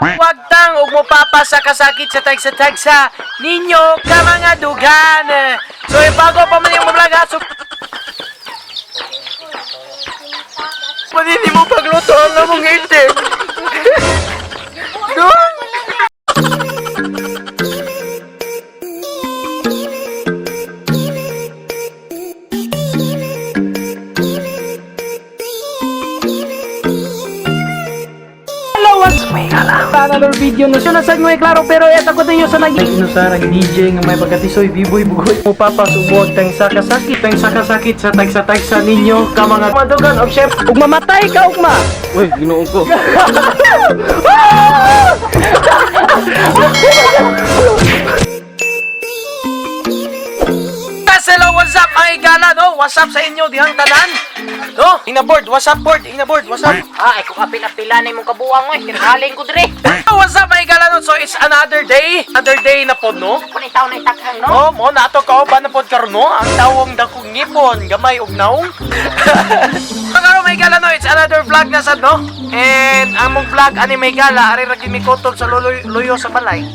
Wagtang ug mopapa sa kasakit sa tagsa-tagsa ninyo ka mga dugan. So bago pa man yung vlog ha, so Manini mo pagluto ang among itik. Doon. Hello, what's may Another video no. So nasa may klaro pero eto ko ninyo sa nag Ino sa nag DJ nga may pagkatisoy biboy bugoy mo papa subuag tang sakasakit tang sakasakit sa tagsa-tagsa ninyo ka mga madugan og chef ug mamatay ka ugma. Uy, ginoo ko. Yes, hello, what's up mga igala, no? What's up sa inyo dihang tanan? No? Ing na board, what's up board? Ing na board, what's up? Ah, ay kung apil-apila na imong kabuang oy, kinhaling ko dire. What's up mga igala, no? So it's another day. Another day na pod, no? Kun itaw na itaghang no. Oh, mo na ato kauban na pod karon no? Ang tawong dakong ngipon, gamay og naong. Karon may gala no, it's another vlog na sad no. And among vlog ani may gala, ari ra gid mi kutob sa luloy, luyo sa balay.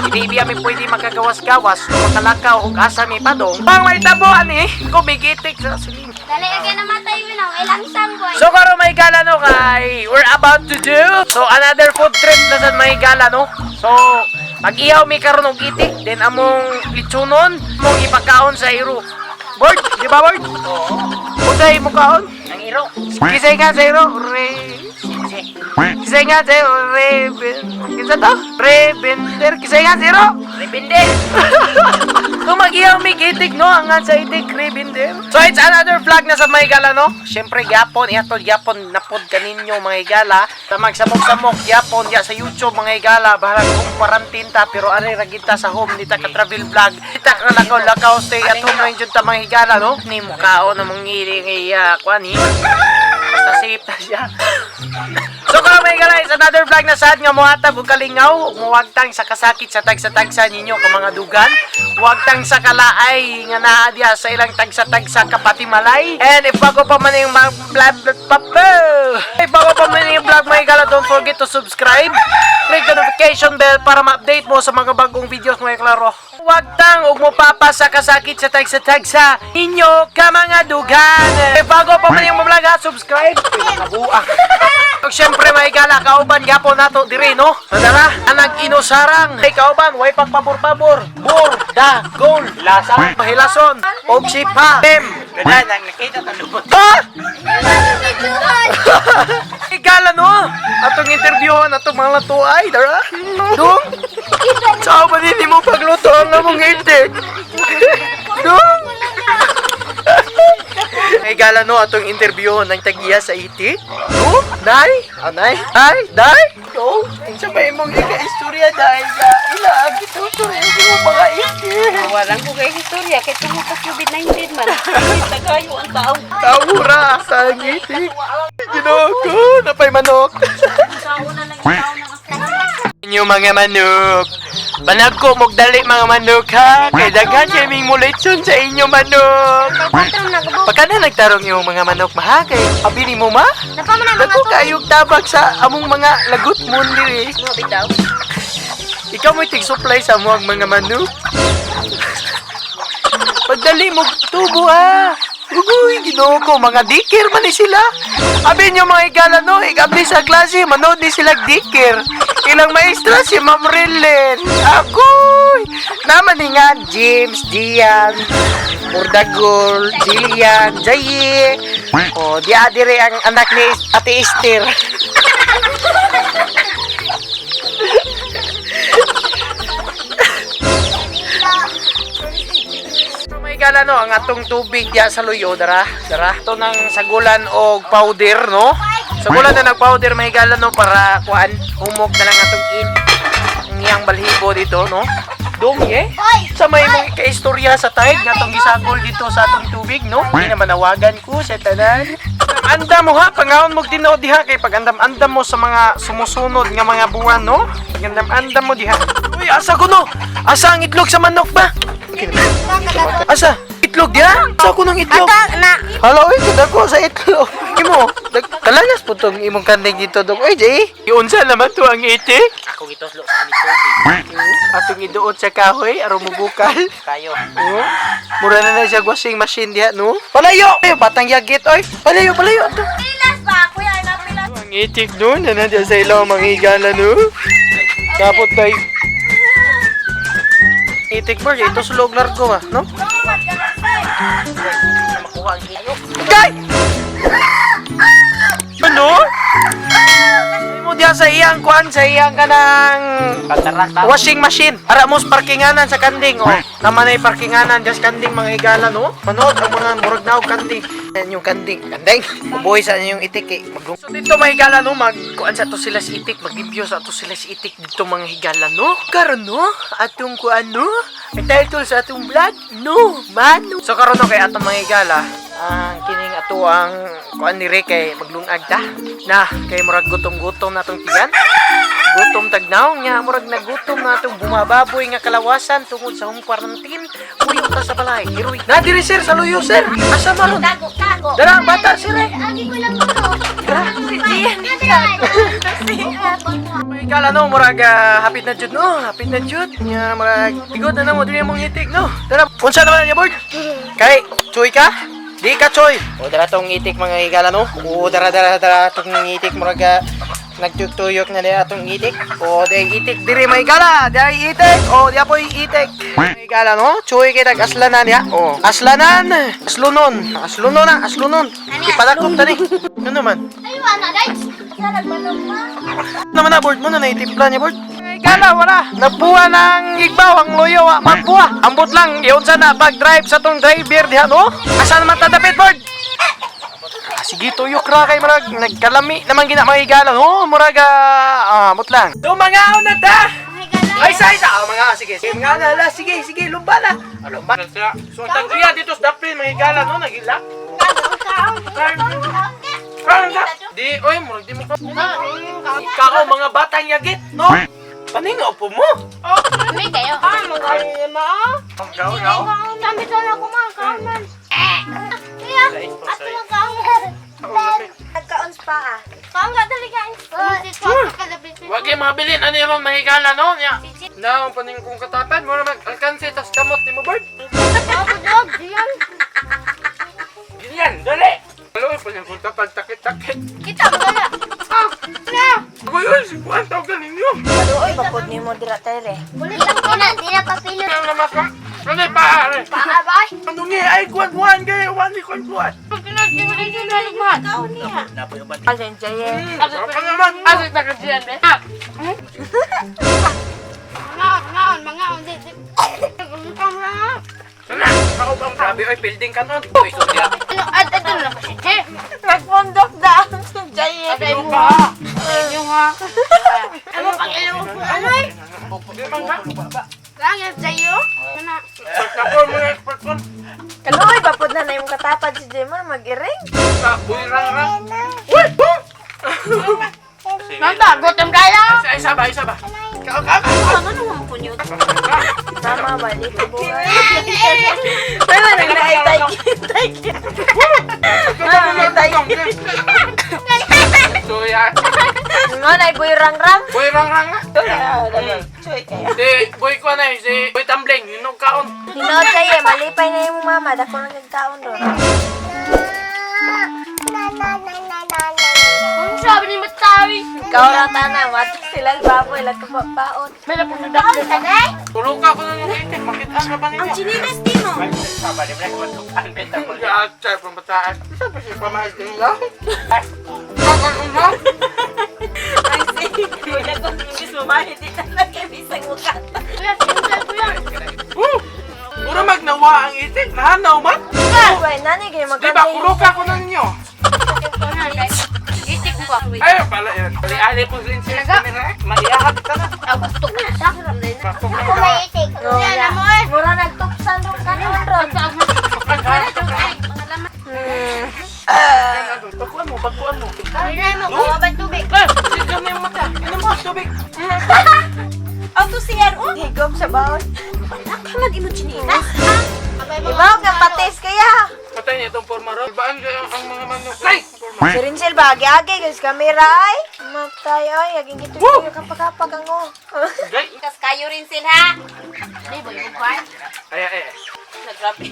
Hindi biya mi pwede makagawas-gawas o makalakaw og asa mi padong. Pang may tabo ani, ko migitik sa siling. Dali ka namatay mo na, may langsang boy. So karon may gala no kay we're about to do so another food trip na sad may gala no. So pag-ihaw mi karon og itik then among litsunon among ipakaon sa iro. Board, di ba board? Oo. Unsay mo kaon? Ang iro. Kisay nga sa iro, re. Kisay nga sa iro, re. Kinsa to? Re bender. Kisay nga sa iro. Rebindel. Kung mag-ihaw may itik, no? Ang sa itik, Rebender. So, it's another vlog na sa mga higala, no? Siyempre, gyapon, ihatod gyapon, napod kaninyo, mga higala. Tamag samok-samok, gyapon, ya sa YouTube, mga higala. Bahala kung quarantine ta, pero ari ra gid ta sa home, di ta ka-travel vlog. Di ta ka lakaw-lakaw, stay at home na yun ta, mga higala, no? Ni mukhaon na mong ngiling, iya, kuan, eh. Basta safe ta siya. So karon mga guys, another vlog na sad nga mohatag og kalingaw ug mowagtang sa kasakit sa tagsa-tagsa ninyo ka mga dugan. Wagtang sa kalaay nga naa diha sa ilang tagsa-tagsa kapatimalay. And if bago pa man yung mga vlog pa if bago pa man yung vlog mga gala, don't forget to subscribe. Click the notification bell para ma-update mo sa mga bagong videos mga klaro. Wagtang ug mopapa sa kasakit sa tagsa-tagsa ninyo ka mga dugan. If bago pa man yung vlog ha, subscribe. Uy, nakabuak. Ug syempre may gala kauban gapon nato diri no. Tadara anag inusarang. Hey kauban way pagpabor-pabor. Bor da goal. Lasa. Pahilason og sipa. Tem. Ganda nang nakita ta lubot. Ha? Videohan. Igala no. Atong interviewon atong mga latuay dara. Dong. Sao ba nini mo pagluto ang among itik? Dong. May gala no atong interviewon ng tagiya sa itik. No? Nay? Anay? Ay, day? No? Unsa may imong ika-istorya day sa ila ang gituturo imong mga itik. Walang ko kay istorya kay tungod sa COVID-19 man. Tagayo ang tao. Tawura sa itik. Ginoo ko, napay manok. Inyo mga manok. Banag ko mogdali mga manok ha. Kay daghan siya ming mulitsyon sa inyo manok. Patron na gabo. Pagka na nagtarong yung mga manok maha kay abi nimo ma. Napa man ang mga Dako kayog tabak sa among mga lagot mon diri. Mo bitaw. Ikaw mo'y tig-supply sa among mga manok. Pagdali mo tubo ha. Ugoy, ginoo ko, mga dikir man ni sila. Abi nyo mga igala no, ikabli sa klase, manood ni sila dikir. Ilang maestra si Ma'am Rilyn. Agoy! Naman ni nga, James, Gian, Murdagol, Jillian, Jaye. O, di adire ang anak ni Ate Esther. May gala no, ang atong tubig diya sa luyo, dara, dara. Ito ng sagulan og powder, no? Sagulan na nag-powder, may gala no, para kuan, humok na lang atong in. Ang iyang balhibo dito, no? Dong, eh? Hoy! Sa may mong ikaistorya sa tide nga atong gisagol dito sa atong tubig, no? Hindi na manawagan ko sa tanan. Andam mo ha, pangaon mo tinuod diha kay pag andam-andam mo sa mga sumusunod nga mga buwan, no? Pag andam-andam mo diha. Uy, asa ko no? Asa ang itlog sa manok ba? Asa? Itlog ya? Sa ko ng itlog. Ata na. Hala, oy, dako sa itlog. Imo, kalanas po tong imong kanding dito dong. Oy, Jay. Iunsa naman to ang itik? Ako gituslo sa aming tubig. Atong iduot sa kahoy aron mubukal. Kayo. Oh, mura na na siya washing machine diha, no? Palayo! Ay, batang yagit, oy. Palayo, palayo. Ato. Pilas ba kuya na pilas. Ang itik no, na nandiyan sa ilaw mga higala, no? Tapos tayo. Itik bird, ito sulog largo ba, no? Makuha ang iyok. Kay! Ano? Mo diya sa iyang kuan, sa iyang kanang Pantarak washing machine. Ara mo sa parkinganan sa kanding, oh. Naman ay parkinganan diya sa kanding mga higala, no? Manood ang mga murag naog kanding. Yan yung kanding. Kanding. Buhay sa yung itik eh. So dito mga higala, no? Mag kuan sa to sila si itik, mag-review sa to sila si itik dito mga higala, no? Karon no, atong kuan no. May title sa atong vlog, no, mano. So karon no kay atong mga higala, ang kining ato ang kuan ni Rick kay maglungag ta. Na kay murag gutom-gutom na atong tiyan. Gutom tagnaw nga murag nagutom na atong bumababoy nga kalawasan tungod sa home quarantine. Puyo ta sa balay. Hiroy. Na diri sir sa luyo sir. Asa man ron? Tago, tago. Dara ang bata sir eh. Agi ko lang ito. Tara. Si Gian. Mga no, murag hapit na jud no, hapit na jud. Nya murag igod na namo diri mong itik no. Tara, unsa naman niya board? Kay, choy ka? Di ka choy. O dara tong itik mga higala no. O dara dara dara tong itik murag nagtutuyok na niya atong itik. O di itik diri may higala, di itik. O di apoy itik. Mga higala no, choy kay tag aslanan niya. O aslanan, aslunon, aslunon na, aslunon. Ipadakop tani. Ano naman? Ay, wala guys. Asa nagmanong pa? Naman na board mo na naitimpla niya board. Ay, gala wala. Nabuha ng igbaw ang loyo wa magbuha. Ambot lang iyon sana pag drive sa tong driver diha no. Asa naman tatapit board? Ah, sige tuyok ra kay murag nagkalami naman gina mga higala no. Murag ambot lang. So mga na ta. Ay sa isa ah, mga sige sige mga na la sige sige lumba na. Ah, lumba. So ang tagtuya dito sa dapin mga higala no nagila. Di oy murag di mo ka. Kako mga batang yagit no. Paningaw po mo. Kami kayo. Ah, magaling mo. Gaw gaw. Kami to na kumakaon. Kuya, ato lang kaon. Nagkaon pa ah. Kaon ka dali kain. Wag kay mabilin ano yung mahigala no nya. Na ang paning kong katapan mo naman alkanse tas kamot ni mo bird. Ako dog, diyan. Ganyan, dali. Alo paning kong tapad takit-takit. Kita mo wala. Ah, na. Uy, uy, si kuan tawag ninyo. Kaluoy ba pud nimo dira tere? Bulit lang ko na, di na papilo. Ano naman ka? Ano pa? Paa ba? Ano nga ay kuan kuan kay kuan ni kuan kuan. Kaon niya. Alin jaye. Ano naman? Sana, ako bang grabe oy building ka nun. Uy, so diya. Ano, at ato na kasi, Che. Nagpundok daw si Jaye. Ano pa? Ano pang ilaw ko? Ano eh? Di man ka? Langit sa'yo? Ano? Pagkakon mo na pagkakon. Kaluoy ba pud na na imong katapad si Jemar mag-iring? Sa buhay rang rang. Uy! Mamba, gutom kayo? Ay, isa ba, isa ba? Kao, kao, kao. Ano naman po niyo? Tama ba di ko buhay. Pero nagnaitay tay. Nagnaitay. So, yan. Nga na boy rang-rang. Boy rang rang na. Choy kayo. Si boy ko na eh, si boy tumbling, yun ang kaon. Hinood kayo, malipay na yung mama. Dako na nagkaon ron. Ang sabi ni Matawi. Ikaw ra tanan, wato sila baboy, lagkapapaon. Kaon ka na eh? Tulog ka ko na ng itik, makita ka pa ninyo. Chinilas din mo. Yatsa, pamataan. Isa pa siya pamahal din lang. Kakan na. Ang sige, wala ko imbis mamahin di talaga bisang mukha. Kuya, sinundan kuya. Woo! Mura magnawa ang itik, nahanaw man. Uy, nani kayo Di ba, kuro ka ko na ninyo. Itik ko. Ayun pala yun. Ali-ali po rin siya sa kamera. Maiyahat ka na. Gusto ko na. Pasok na Ako ka. may itik. Kuya, na mo eh. Mura nagtupsan ron kanon ron. Pagkuan mo, pagkuan mo. Kuya mo, kuha ba tubig? Eh, sigaw na yung mata. Inom mo, tubig. Auto CR oh. Higom sa baon. Wala ka man imo chinilas. Ibaw nga patis kaya. Patay niya itong forma ron. Baan kaya ang mga manok? Ay! Si Rinsel ba agi-agi guys kamera ay. Matay ay aging gito yung kapag-kapag ang oh. Gay! Kas kayo rin sila ha. Di ba yung kwan? Ay, ay, ay. Nagrabe.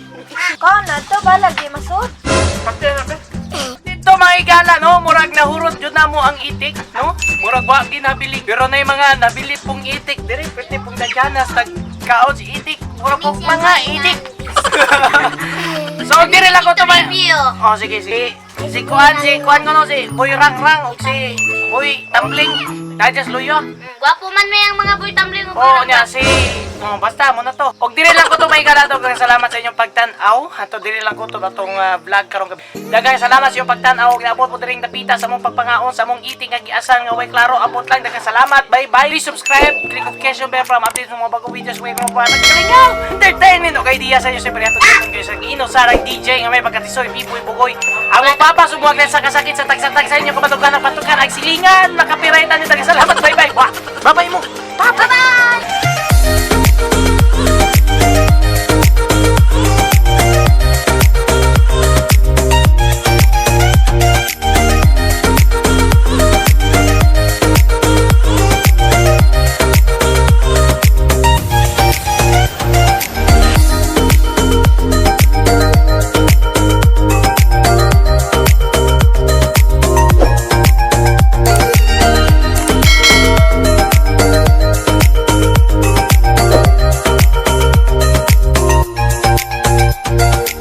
Kaon na to balag di masud. Patay na ka. Dito mga igala, no? Murag nahurot yun na mo ang itik, no? Murag wa ginabili. Pero na yung mga nabili pong itik, dire, pwede pong dagyanas, tagkaon si itik. Murag pong mga itik. So, dire lang ko to may. Review. Oh, sige, sige. Si Kuan ko no, si Boy Rangrang, o si Boy Tumbling. Dajas Luyo. Gwapo man may ang mga boy tumbling o Oo niya, si. Oh, basta mo na to. Og diri lang ko to may galato. Daghang salamat sa inyong pagtan-aw. Ato diri lang ko to atong vlog karong gabi. Daghang salamat sa inyong pagtan-aw. Og naabot mo diring dapita sa mong pagpangaon sa mong iting nga giasan nga way klaro. Abot lang. Daghang salamat. Bye bye. Please subscribe, click notification bell para ma-update sa mga bagong videos. Way mo pa nagkalingaw. Entertainment og idea sa inyo siyempre ato dito kayo sa Ino Sarang DJ nga may pagkatisoy Pipoy Bugoy. Ang papa sumuwag na sa kasakit sa tagsatag sa inyo kamatugan ang patukan ang silingan. Makapiraitan niyo. Daghang salamat. Bye bye. Wah. Bye bye mo.